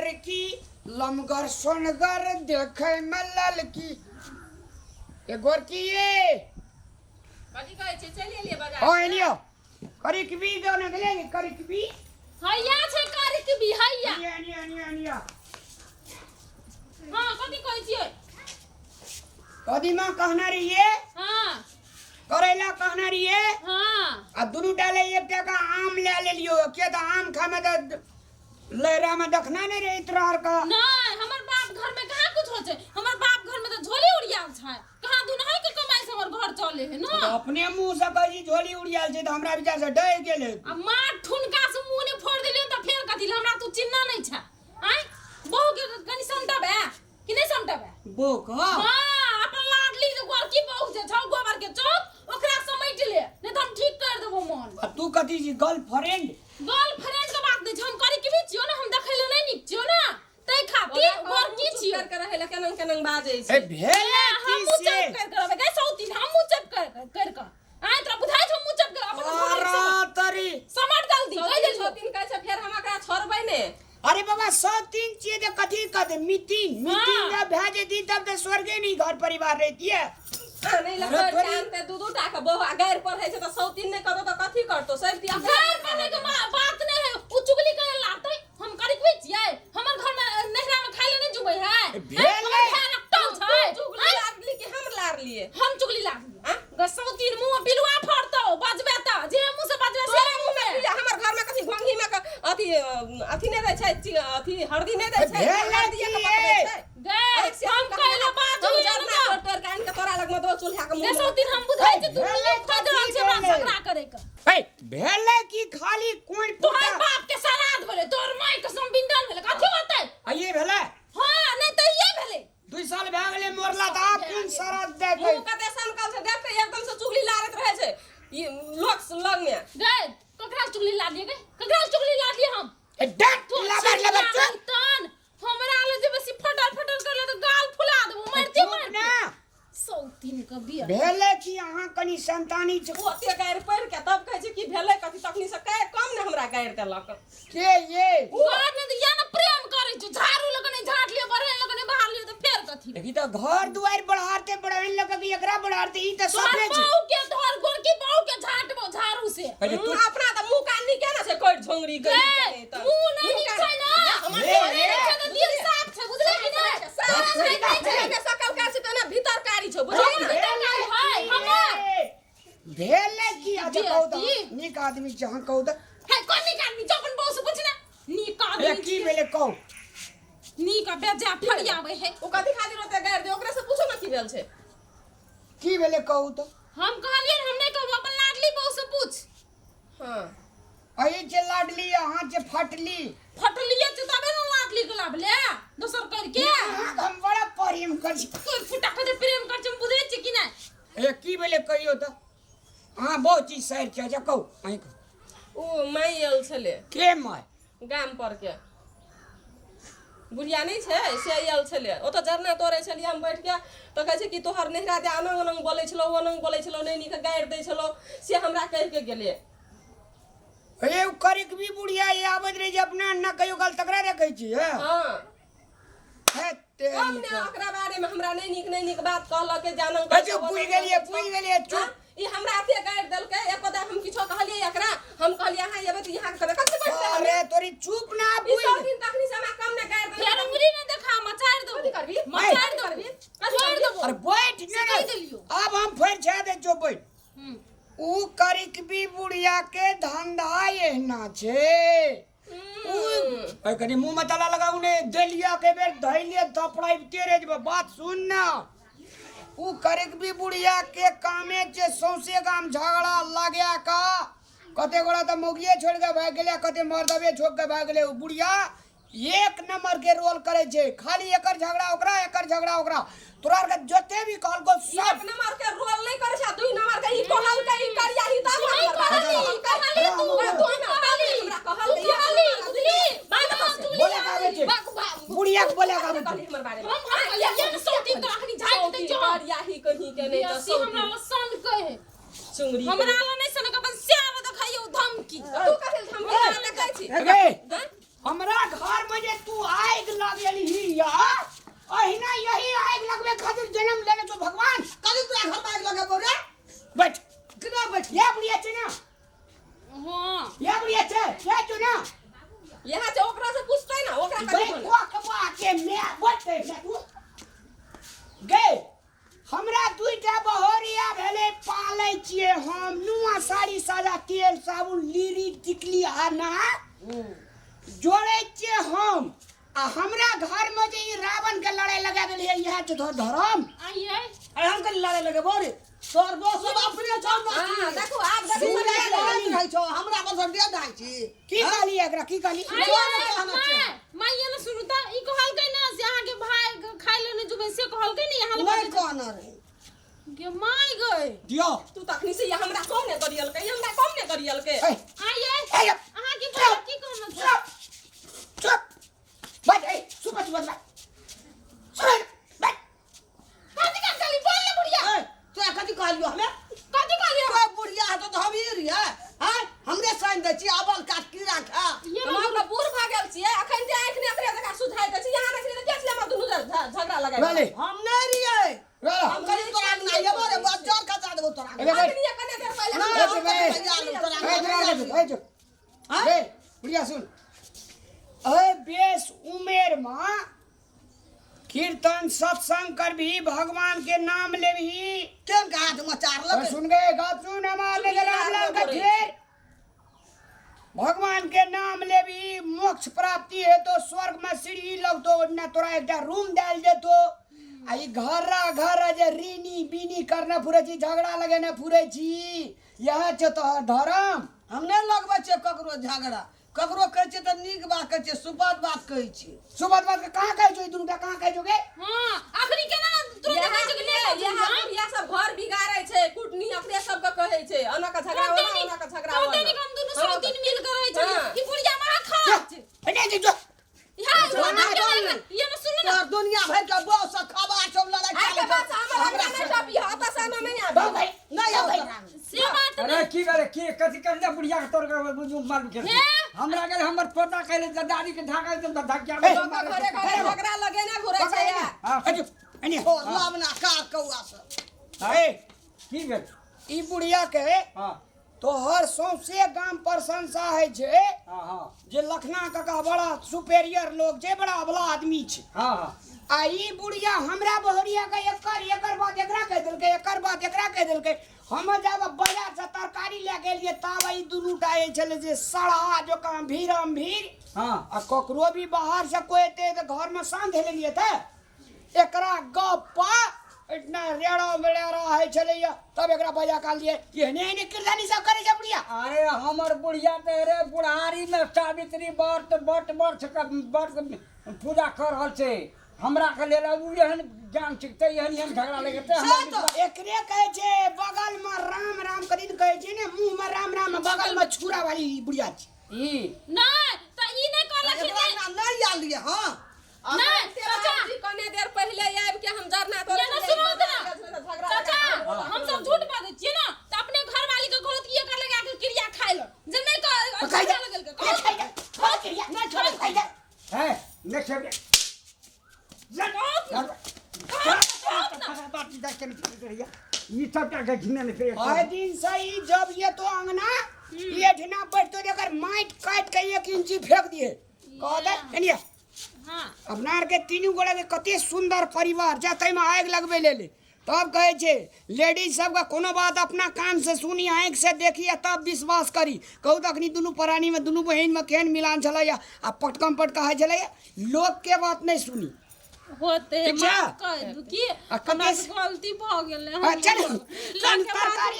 गोरकी लमगर सोनगर देखै में ललकी ए गोरकी ये। कथी कहै छियै? चलि एलियै बाजार? ओ एलियो करिकबी दो ने गेलै करिकबी। हैया छै करिकबी हैया। Anyway anyway anyway anyway. हाँ, कथी कहै छियै? कदीमा कहना रहिए। हाँ। करैला कहना रहिए। हाँ। आ दुनू डाले एकटा का आम ले लेलियो के त आम खा में त लहरा में देखना नहीं रही तोरा का। नहीं, हमर बाप घर में कहाँ कुछ हो छै, हमर बाप घर में तो झोली उड़ियाल छै, कहाँ दुनहै के कमाई से हमर घर चले है ना। तो अपने मुंह से कहै छी झोली उड़ियाल छै त हमरा विचार से डर गेलै। आ मार ठुनका से मुंह ने फोड़ देलियन त फेर कथी ले, हमरा तू चिन्ह नहीं छै। आय बहू के कनी समटबे कि नहीं समटबे? बहू का? हाँ, अपन लाडली जो गोरकी बहू जे छौ गोबर के चौक ओकरा समेट ले, नहीं त हम ठीक कर देबो मन। आ तू कथी छी गर्लफ्रेंड? गर्लफ्रेंड के बात नहीं छै, हम करी के भी छियो ना, हम देखै ले नहीं नीक छियो ना, तै खातिर ओकरा गोरकी मुँह छियो। चुप कर के रहै ले केनंग केनंग बाजै ए छै। भेलै ए, की हमहूँ से? चुप कर के रहबै गै सौतीन, हमहूँ चुप कर कर के। आय तोरा बुझाइ छौ मुँह चुप कर अपन अरे तरी। समट जल्दी कहि सौतीन देलियौ। सौतीन कहै छै फेर हम एकरा छोड़बै ने। अरे बाबा 103 छियै जे कथी कहते मीटिंग मीटिंग हाँ। जब भए जेती तब तऽ स्वर्गे नहीं घर परिवार रहती है। नहीं अरे लगै तोरी- जानते दू दू टा के बहू आ गारि पढ़ै छै तऽ सौतीन नहि करतो तऽ कथी करतो सब दिया। गारि पढ़ै के बात नहीं है, उ चुगली करे लागतै, हम करिकबै छियै, हमर घर में नैहरा में खाइ ले नहीं जुबै है। भेलै। हमर भाय रखतौ छै। चुगली आँय? लारली कि हम लारलियै? हम चुगली लारलियै। आँय? ग सौतीन मुंह में बिलुआ फड़तौ, बजबे तऽ जे मुंह से बजबे से तोरा मुंह में। बिलुआ, हमर घर में कथी घोंघी में अथी अथी नहि दै छै, अथी हरदी नहि दै छै, भेलै हरदीए के की पकबै ये? छै। गै, एक से हम हम कहले बाजू हम ये जरना ना। तोड़ तोड़ के आनि के तोरा लगमे दो चूल्हा के मुंह गै में। सौतीन, हम बुझै छी तू भेलै नियम खोजि रहल छी हमरा भेलै। झगड़ा करे के। ए भेलै की खाली कोन तोहर पुता? बाप के श्राद्ध भेलै, तोहर माय के संबिंदन भेलै, कथी होतै? आ ये भेलै? हाँ, नहि तऽ ये भेलै। 2 साल भए गेलै मरला तऽ आब कोन श्राद्ध दै छै? मुँह कते सनकल छै देखते एकदम से चुगली लारैत रहै छै ई लोक लग में। गै, ककरा चुगली लारलियै गै? ककरा चुगली लारलियै हम? ए डट तू लबर लबर चुप। तन हमरा ले जे बेसी फटल फटल करले तऽ गाल फुला देबो, मारते चुप मारते। ना। सौतीन के बिया। भेलै कि अहाँ कनि संतानी छै। ओते गारि पढ़ि के तब कहै छै कि भेलै कथी, तखनी से कए कम ने हमरा गारि देलक। के ये? घर ने तऽ या ने प्रेम करै छौ, झाड़ू लग नहि झाड़ लियो, बढ़ै लग नहि बाहर लियो तऽ फेर कथी? देखी तऽ घर दुआरि बढ़ारते बढ़ाइन लग के एकरा बढ़ारते ई तऽ तोहर सफे छै। बहू के तोहर गोरकी बहू के झाटबो झाड़ू से। अरे तू अपना तऽ मुँह कान नीके ने छै, करि झोंगरी गै, गई के मुँह नहि नीक छै ना। हमर हे, मुँह नहि नीक छै तऽ दिल साफ छै, बुझलै कि नहि? साफ थोड़ी छै, नहि छै, ने सकल कार छै तऽ ने भीतर कारी छौ, बुझलै ने? भीतर कारी है, हमर। भेलै की? अच्छा कहू तऽ बेटी। नीक आदमी छै, अहाँ कहू तऽ। है, कोन नीक आदमी छौ? अपन बहू से पूछ ने। नीक अरे आदमी की भेलै कहू? नीक आ बेजा फरियाबै है। ओ कथी खातिर ओते गारि दे, ओकरा से पूछो ने की भेल छै। की भेलै कहू तऽ? हम कहलियै हम नहि कहबो, अपन लाडली बहू से पूछ। हाँ। अही छै लाडली, अहाँ छै फटली। फटलिए छै तबे ने लाडली के लाभले दोसर करके। अहाँके हम बड़ा प्रेम करै छी। तोर फुटा कते प्रेम कर छी हम बुझै छी कि नहि? ए की भेलै कहियौ तऽ? अहाँ बहुत चीज सर छै, अच्छा कहू अहीं कहू। ओ my आयल छलै। के my? गाम पर के बुढ़िया नहि छै से आयल छलै, ओतऽ जरना तोड़ै छलियै हम बैठ के, तऽ कहै छै कि तोहर नैहरा दे अनंग अनंग बोलै छलौ, अनंग बोलै छलौ, नहि नीक गारि दै छलौ, से हमरा कहि के गेलै। हे ओ करिक भी बुढ़िया ये आबैत रहै छै अपना ना कहियो काल तकरा रखै छी हे। हाँ। हे तेरी कम ने के। ओकरा बारे में हमरा नहि नीक नहि नीक बात कहलक के जानंग। अच्छा, बुझि गेलियै, बुझि गेलियै, चुप। हाँ, ई हमरा एते गारि देलकै, एको दा हम किछो कहलियै एकरा? हम कहलियै अहाँ एबै तऽ यहाँ कहबै कथी बैठतै हमे? अरे तोरी चुप ना ई बुझि। सब दिन तखनी से हमरा कम ने गारि देलकै। फेर उंगली ने देखा, मचारि देबो। कथी करबी? मचारि देबो। करबी? छोड़ि देबो। अरे बैठ ने से कहि देलियौ। आब हम फेर छा दे जो बैठ। हम्म। ऊ करिकबी बुढ़िया के धंधा एहना छै। ऊ कनी मुंह में ताला लगाऊ ने देलिया के बेर धैलिए थपड़ाई तेरे जब बात सुन ना। ऊ करिकबी बुढ़िया के कामे छै सौंसे गाम झगड़ा लाग्या का, कते गोड़ा तऽ मौगिए छोड़ के भागि गेलै, कते मर्दबे छोड़ के भागि गेलै। ऊ बुढ़िया एक नंबर के रोल करे छै, खाली एकर झगड़ा ओकरा, एकर झगड़ा ओकरा। तोरा आर के जते भी कहलको सब एक नंबर के रोल नहीं करे छै, दुई नंबर के ई कहलकै ई करिया ही तब नहीं हमरा कहली, कहलकै। कहली तू, हमरा तू कहली, कहली, हमरा कहलकै, तू कहली, बुझली? बात चुगली बोले का आबै छै? बुढ़िया के बोले का आबै छै? कहली हमर बारे में। हम हम कहलियै ने सौतीन तोरा अखनी झाड़ि दै छौ। करिया ही कहीं के नहीं तऽ बेसी हमरा सौतीन लग सन कहे। चुंगरी हमरा लग नहीं सन अपन श्याम देखैयौ धमकी। तू कथी धमकी हमरा कहै छी? गे, हमरा घर में जे तू आगि जोड़ै छियै हम नुआ साड़ी साजा तेल साबुन लीरी टिकली आ ना जोड़ै छियै हम आ हमरा घर में जे ई रावण के लड़ाई लगा देलियै इएह छै तोहर धर्म। आइए अरे हम कहीं लड़े लगे बोरे तोर बो सब अपने छौ। हां देखू आब देखू सुन सब राखि लड़ाई। रहै छौ हमरा पर सब दे दाइ छी। की कहली एकरा की कहली? आइए माय माय ये ना सुनू त ई कहलकै ना से अहाँ के भाई खाइ ले नहीं जुबे से कहलकै ने यहाँ नहीं कहना रहे गे my गए। दियो तू तखनी से ये हमरा कम ने करियलकै, ये हमरा कम ने करियलकै। ए आइए ए अहाँ के भाई की कहना छै? चुप चुप बैठ ए सुन सुन सुन सुन बैठ। कथी कर चली बोल ले बुढ़िया। ए तोरा कथी कहलियो हमे? कथी कहलियो? तोरा बुढ़िया हतो तऽ हम ई रहियै हैं हमरे साइन दै छी अबल काट कीड़ा खा। ये हम हमरा बूढ़ भऽ गेल छियै अखन ते आँखि ने एकरे जकाँ सुझाइ दै छै। यहाँ देखली तऽ के छलै हमरा दुनू झगड़ा लगाइ। रहले हम नहि रहियै। रहला हम कहली तोरा अंगना अयबो रे बज्जर खसा देबो तोरा। ए बैठ अखनी कने देर पहिले नहि, हम हम ए, तैयार रहू, तोरा ए अंगना तोरा नहि ए चुप हैं? ए बुढ़िया सुन ए बेस उमेर में कीर्तन सत्संग करभी भगवान के नाम लेबही। केहन के हाथ में चार और लगे सुन गए गप सुन हमार लेके राम लाल का ढेर भगवान के नाम लेबी मोक्ष प्राप्ति है तो स्वर्ग में सीढ़ी लगतो ना तोरा एकटा रूम देल जेतो। आ ई घरा घर जे रीनी बीनी करना फुरे छी झगड़ा लगेने फुरे छी यह छौ तोहर धर्म। हम नहि लगबै छियै ककरो झगड़ा, ककरो कहै छियै तऽ नीक बात कहै छियै सुपत बात कहै छियै। सुबह बात के कहाँ कहै छौ ई दुनू टा कहाँ कहै छौ गे? हां अखनी केना तुरंत कहै छै कि ले यहाँ बुढ़िया सब घर बिगाड़ै छै कुटनी अपने सबके कहै छै ओना के झगड़ा ओना ओना के झगड़ा ओना हम दुनू सौ दिन मिल के रहै छै हाँ। ई बुढ़िया महा खराब छै। ए नहीं जो यहाँ ना ये ना सुनू ना तोहर दुनिया भरि के बौ सब खबा सब लड़ाइ आइ के बाद से हमर हमरा अंगना नहि टपिह ओतऽ से आना नहि आबी। बाबू भाई नहि आउ तोरा अंगना। से बात अरे की करे की कथी कर दे बुढ़िया के तोड़ के बुझू मार के हे? हमरा गेल हमर पोता कहले दादी के ढाका दे त धकिया लोकक घरे घरे झगड़ा लगेने घुरै छै या। हां ए चुप एने छोड़ लाबना कार कौआ सब। ए की भेल? ई बुढ़िया के हां तोहर सौंसे गाम प्रशंसा होइ छै हां हां जे लखना काका बड़ा सुपेरियर लोग छै बड़ा अबला आदमी छै। हां हां आ ई बुढ़िया हमरा बहुरिया के एकर एकर बात एकरा कहि देलकै एकर बात एकरा कहि देलकै। हम जब बाजार से तरकारी लए के एलियै तब ई दुनू टा जे छलै जे सड़ा जकाँ भीड़म भीड़। हां आ ककरो भी बाहर से कोइ एतै तऽ घर में साँझ लेलियै तऽ एकरा गप्पा इतना रेड़ा मेड़ा होइ छलैया तब एकरा बजा के आनलियै। एहने एहने किरदानी सब करै छै बुढ़िया। अरे हमर बुढ़िया तऽ रे बुढ़ारी में सावित्री व्रत बट वर्ष के व्रत पूजा कर रहल छै। हमरा के लेल उ एहन ज्ञान सिखतै एहन एहन झगड़ा लगेतै हमरा से तऽ एकरे कहै छै बगल में राम राम करी ने कहै छै ने मुंह में राम राम बगल में छुरा वाली ई बुढ़िया छै। ई नहीं त ई नहीं कहलखिन एकरा जे अंगना नहि आयल रहियै हँ। नहीं, अखन चाचा। जी कने देर पहिले आबि के हम जरना तोड़ै ये ना छलियै, सुनू तऽ ना। झगड़ा चाचा लगा हम सब झूठ बाजै छियै ना त अपने घर वाली के कहलत कि एकर लगा के क्रिया खाइ ल जे नहीं कह खाइ जा झगड़ा लगल के खाइ जा खाइ क्रिया नहीं छोड़ खाइ जा है नहीं खेबे ई सब टा के घिने नहीं फिर आए दिन से ई जब ये तो अंगना ये ठिना बैठतो एकर माटि काटि के 1 इंची फेंक दिए कह दे एनिया। हां अपना आर के तीनू गोड़ा के कते सुंदर परिवार जा ताहिमे आगि लगबै ले तब कहै छै लेडीज सबके कोनो बात अपना कान से सुनी आँखि से देखी आ तब विश्वास करी। कहू तऽ अखनी दुनू प्राणी में दुनू बहिन में केहन मिलान छलैया आ पटकम पटका होइ छलैया। लोक के बात नहीं सुनी होते ठीक छै? माफ कर दू की आ कते हमरा से गलती भऽ गेलै। चल चल तरकारी